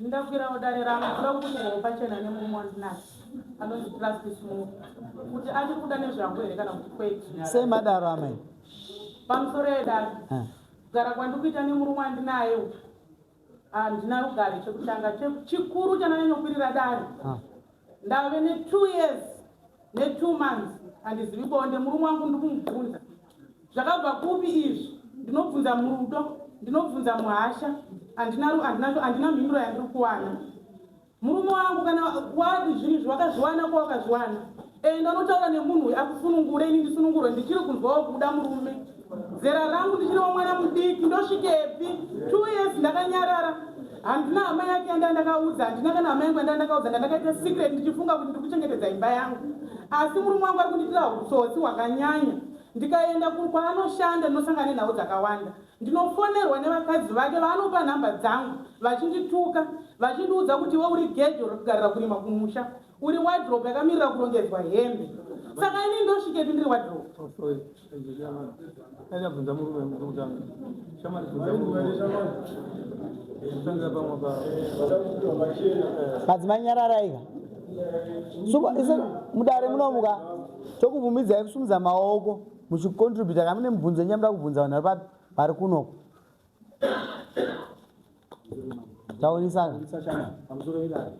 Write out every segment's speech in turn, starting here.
Ndakwirawo dare rangu kuda kukutirwawo pachena nemurume wandinaye anonzi Trust Small kuti achiri kuda nezvangu here kana kuti kwete. Sei madaro amai? Pamusoro yedare, kugara kwandikuita nemurume wandinaye uyu handina rugare. Chekutanga chikuru chandanyanyokwirira dare, ndave ne2 years ne2 months handizivi bonde. Murume wangu ndikumubvunza zvakabva kupi izvi, ndinobvunza murudo, ndinobvunza muhasha, handina mhinduro yandiri kuwana. Murume wangu, kana wadi zvinhu izvi wakazviwana kwawakazviwana, enda unotaura nemunhu uyu akusunungure, ini ndisunungurwe. Ndichiri kunzwawo kuda murume, zera rangu ndichiriwo mwana mudiki, ndosvikepi? 2 years ndakanyarara, handina hama yake yanda ndakaudza, handina kana hama yangu yanda ndakaudza. Ndandakaita secret ndichifunga kuti ndiri kuchengetedza imba yangu, asi murume wangu ari kundiitira utsotsi hwakanyanya. Ndikaenda kwaanoshanda ndinosangana nenhau dzakawanda. Ndinofonerwa nevakadzi vake vaanopa nhamba dzangu vachindituka, vachindiudza kuti iwe uri gejo rekugarira kurima kumusha, uri wardrobe yakamirira kurongedzwa hembe. Saka ini ndosvikepi ndiri wardrobe? Madzimai nyararaika. Mudare munomuka tokubvumidzai kusumudza maoko muchicontributa kana mune mubvunzo yenyu yamuda kubvunza vanhu vari vari kunoko. Taonisana. Pamusoro vedare,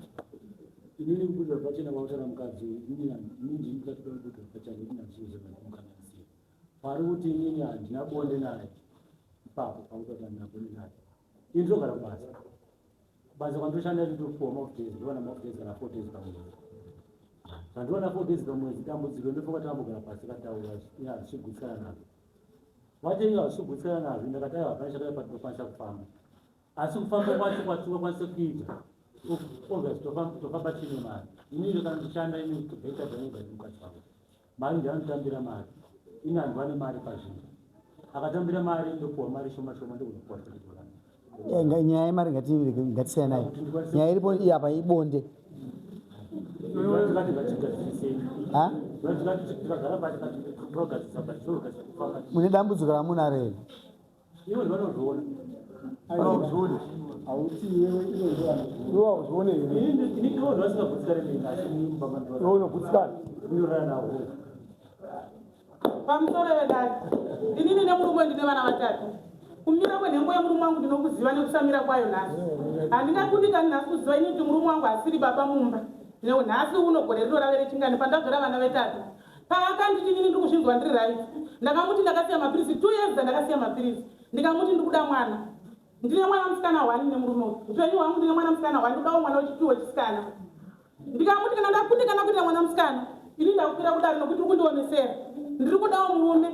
inini kubudirwa pachena kwautaura mukadzi uyu, inini ndini ndikatoda kubudirwa pachena nekuti handizozvakamukanganisira. Pari kuti inini handina bonde naye ipapo pakuti handina bonde naye. Ini ndinogara kubasa. Kubasa kwandoshanda ndinopiwa maoff days, ndowana maoff days kana 4 days pamwedzi. Zvandiwana 4 days pamwedzi dambudziko ndofunga takambogara pasi kataura hazvichigutsikana nazvo. Wacho iye hazvichigutsikana nazvo ndakati aiwa hapana chakaipa tinokwanisa kufamba. Asi kufamba kwacho kwatingakwanise kuita obvious tofamba tiine mari. Inini kana ndichishanda ini bheka dzangu mukadzi wangu. Mari ndianotambira mari. Ini handiwane mari pazvinhu. Akatambira mari ndopuwa mari shoma shoma ndokunopuwa 20 dollars. Nyaya yemari ngatisiyana nayo. Nyaya iripo iyi apa ibonde. Mune dambudziko ramunaro here? Iwe ndovanozviona. Hauzvioni. Hauti iwewe iwe ndiwe hauzvione here? Ini iwe ndovasingagutsikane neni asi ini mumba mandorara. Iwe unogutsikana. Ndinorara nawo. Pamusoro vedare, inini nemurume ndine vana vatatu. Kumira kwenhengo yemurume wangu ndinokuziva nekusamira kwayo nhasi. Handingakundikani nhasi kuziva ini kuti murume wangu asiri baba mumba. Nhasi uno gore rino rave rechingani pandazvara vana vetatu. Paakanditi inini ndiri kuzvinzwa ndiri right, ndakamuti ndakasiya mapiritsi 2 years dzandakasiya mapiritsi ndikamuti ndikuda mwana. Ndine mwana musikana one nemurume uyu. Upenyu hwangu ndine mwana musikana one, ndodawo mwana wechipiri wechisikana. Ndikamuti kana ndakundikana kuita mwana musikana, ini ndakukwira kudare nokuti uri kundionesera. Ndiri kudawo murume.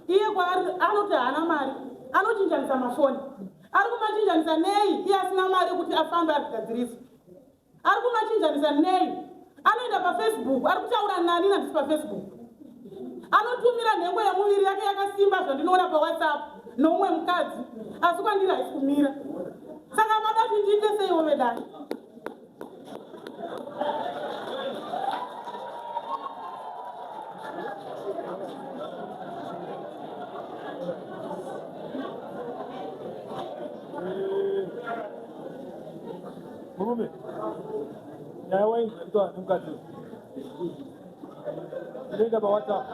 Iye kwaari anoti haana mari, anochinjanisa mafoni. Ari kumachinjanisa nei iye asina mari yekuti afambe azvigadzirise? Ari kumachinjanisa nei? Anoenda paFacebook, ari kutaura nani nandisi paFacebook. Anotumira nhengo yemuviri yake yakasimba zvandinoona paWhatsApp noumwe mukadzi, asi kwandiri haisi kumira. Saka mada kuti ndiite seiwo vedare? Murume, nyaya wainzwa itoa nemukadzi inoenda paWhatsApp.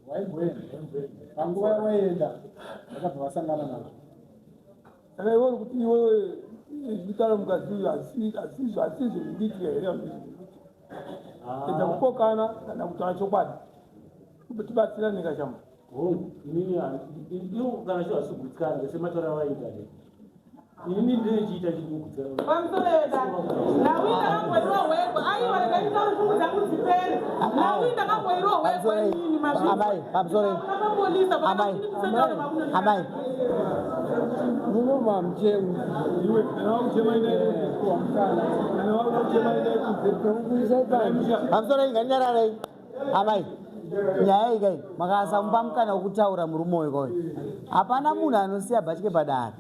Waimboenda, waimboenda. Panguva yawaienda, vakabva vasangana nazvo. Saka iwe uri kuti iwewe zvitaura mukadzi uyu asizvo asizvo zviri kuitika here kana kuti zviri kuitika? Edza kupokana kana kutaura chokwadi. Tibatsirane kashama. Hongu, inini iwo kana cho hasigutsikana semataura avaita ne. Inini ndinochiita chikugutsikana. Pamusoro yedare. Nhau ndakamboirohwegwa. Aiwa regai nditaure shungu dzangu dzipere. Nhau ndakamboirohwegwa inini mazvinzwa. Amai, pamusoro. Papolisa Amai, amai. Munobva muchema. Iwe kana wakuchema endai kunze. Kana wakuchema endai kunze. Pamusoro nganyararai. Amai, nyaya iyi kai makasamupa mukana wekutaura murume uyu koyo. Hapana munhu anosiya bhatye padare.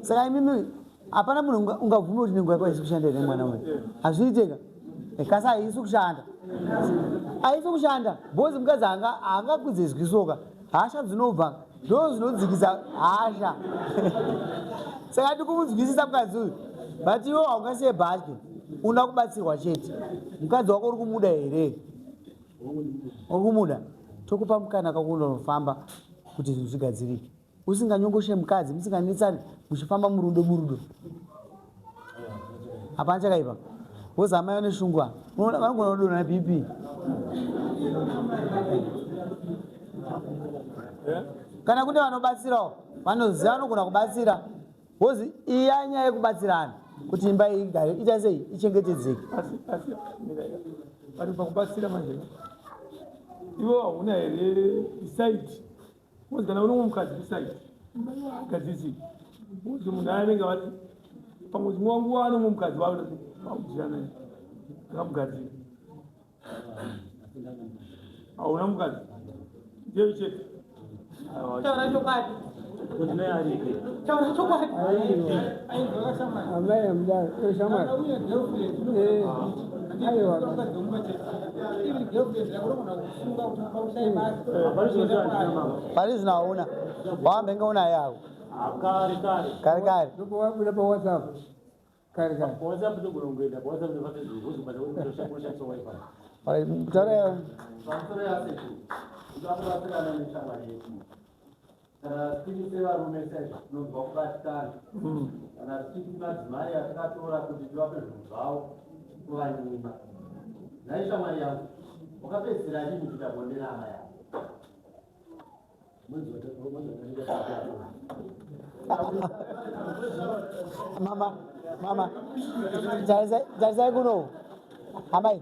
Saka imimi hapana munhu ungabvume kuti nenguva yako haisi kushanda here mwana uyu. Hazviiteka. Kasi haisi kushanda. Haisi kushanda. Bhozi mukadzi haangakwidze izwi soka. Hasha dzinobva. Ndo zvinodzikisa hasha. Saka ndikumunzwisisa mukadzi uyu. But iwe haungasiye bhatye. Unoda kubatsirwa chete. Mukadzi wako uri kumuda here? Uri kumuda? Tokupa mukana kakunofamba kuti zvinhu zvigadzirike. Usinganyongoshe mukadzi, musinganetsani, muchifamba murudo murudo. Hapana chakaipa. Woza amai vane shungu ava. Unoona vanogona kudonha BP. Kana kune vanobatsirawo, vanoziva vanogona kubatsira. Wozi iya nyaya yekubatsirana kuti imba igare ita sei ichengetedzeke. Asi asi vari pakubatsira manje. Iwe hauna here decide Because kana une mukadzi beside gadzisi because munhu anenge vati pamwe dzimwe nguva ane mumwe mukadzi wakudzira naye akamugadzira hauna mukadzi ndiyo chete taura chokwadi taura chokwadi amai amdaro shamwari aiwa Pari zvino hauna. Wambenge unaye ako. Kare kare. Kare kare. Ndopawabuda pa WhatsApp. Kare kare. Pa WhatsApp ndogona kungoenda pa WhatsApp nepa Facebook wozobata woshandisa wifi. Taura. Pamusoro yasekuru. Ndoda kubatsirana neshamwari yedu. Kana tiri sevarume saizvo tinonzwa kubatikana kana tichiti madzimai atakatora kuti tivape zvinhu zvavo tovanyima. Nhai shamwari yangu, wakapedzisira rini kuita bonde naamai avo? Mama, mama, tarisai kuno. Amai,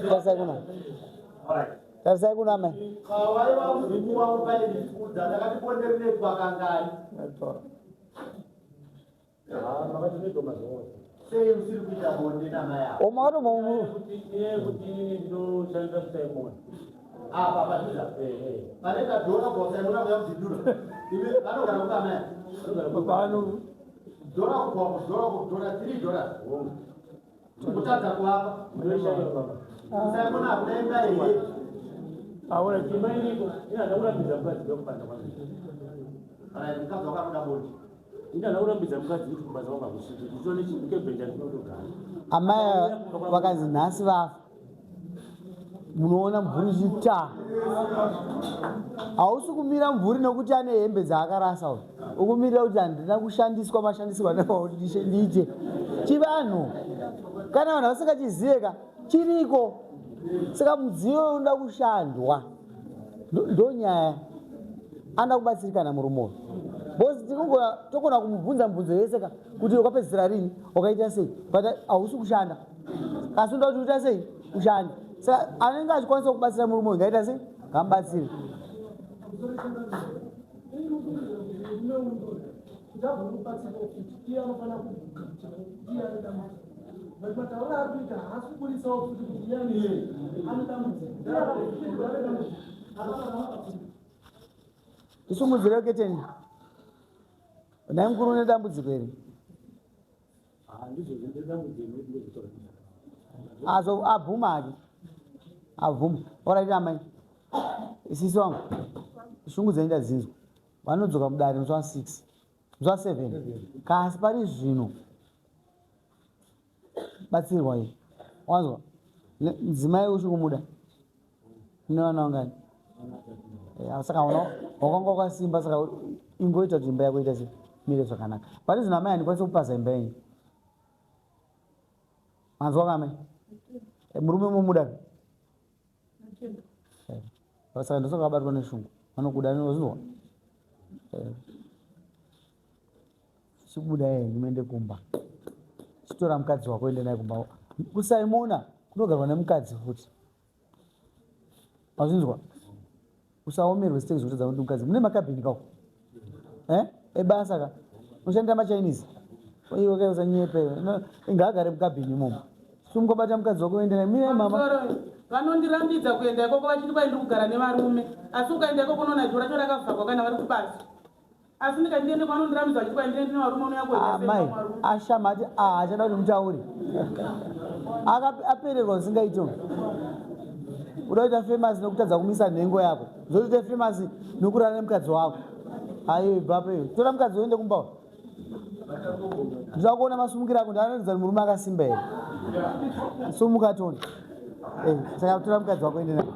tarisai kuno. Alright. Tarisai kuno amai. Pawaiva mudzimu wangu paindikudza ndakati bonde rinoitwa kangani? Sei usiri kuita bonde namai avo? Oma watomo Kuti inini ndinoshandisa kusaimona. Apa padhuza. Pane kadhora kubva kusaimona kuya kudhidhura. Imi vanogara kupi amai ava? Pano Dhora kubva kudhora kudhora 3 dollars. Kutadza kuvapa. Saimona hakuna imba here? aona Imba iriko, ini handina kurambidza mukadzi kuya kubasa kwangu. Kana mukadzi wako anoda bonde. Ini handina kurambidza mukadzi kuti kubasa kwangu hakusviki. Ndichone chikebhenja ndinotogara. Amai vakanzi nhasi vafa. Munoona mvuri ichita. Hausi kumira mvuri nekuti ane hembe dzaakarasa uyu. Ukumirira kuti handina kushandiswa mashandisirwo andakaona ndiite. Chivanhu. Kana vanhu vasingachizive ka chiriko. Saka mudziyo unoda kushandwa. Ndonyaya. Anoda kubatsirikana murume uyu. Because tikungona tokona kumubvunza mibvunzo yese ka kuti wakapedzisira rini wakaita sei but hausi kushanda. Asi unoda kuti uita sei ushande. Saka anenge achikwanisa kubatsira murume uyu ngaita sei ngamubatsire. Tisumudzire keteni. Nhai mukuru une dambudziko here? Azo abvuma hake. Abvuma. Oraiti amai. Sisi wangu. Shungu dzenyu ndadzinzwa. Vanodzoka mudare musi wa 6. Musi wa 7. Kasi pari zvino. Batsirwa iyi. Wanzwa? Mudzimai uchiri kumuda? Une vana vangani? Eh, saka wakanga wakasimba saka ingoita kuti imba yako ita sei mire zvakanaka. Pari zvino amai handikwanisi kupaza imba yenyu. Manzwa ka amai? Eh, murume momuda? Eh, saka ndosaka vabatwa neshungu. Vanokuda wazvinzwa? Eh. Chibuda henyu muende kumba. Chitora mukadzi wako ende naye kumba. Kusaimona kunogarwa nemukadzi futi. Mazvinzwa? Usaomerwe stage zvekutadza kuti mukadzi. Mune makabhini kako? Eh? Ebasa ka. Unoshandira maChinese. Iwe kai usanyepe. Ngaagare mukabhini imomo. Sungobata mukadzi wako uende naye. Mirai mama. Vanondirambidza kuenda ikoko vachiti kwai ndiri kugara nevarume. Asi ukaenda ikoko unoona jura racho rakavhagwa kana vari kubasa. Asi ndikati ndiende kwanondirambidza vachiti kwai ndiende nevarume unouya koita sei Amai, varume. ashama ati ah, achada kuti mutaure. Apererwa zvisingaite uyu. Uda kuita famous nokutadza kumisa nhengo yako. Zvotoita famous nokurara nemukadzi wako. Ayo ibvapo iyo. Tora mukadzi uende kumba. Ndinoda kuona masumukiro ako ndanoratidza kuti murume akasimba here. Sumuka tone. Eh, saka tora mukadzi wako ende naye.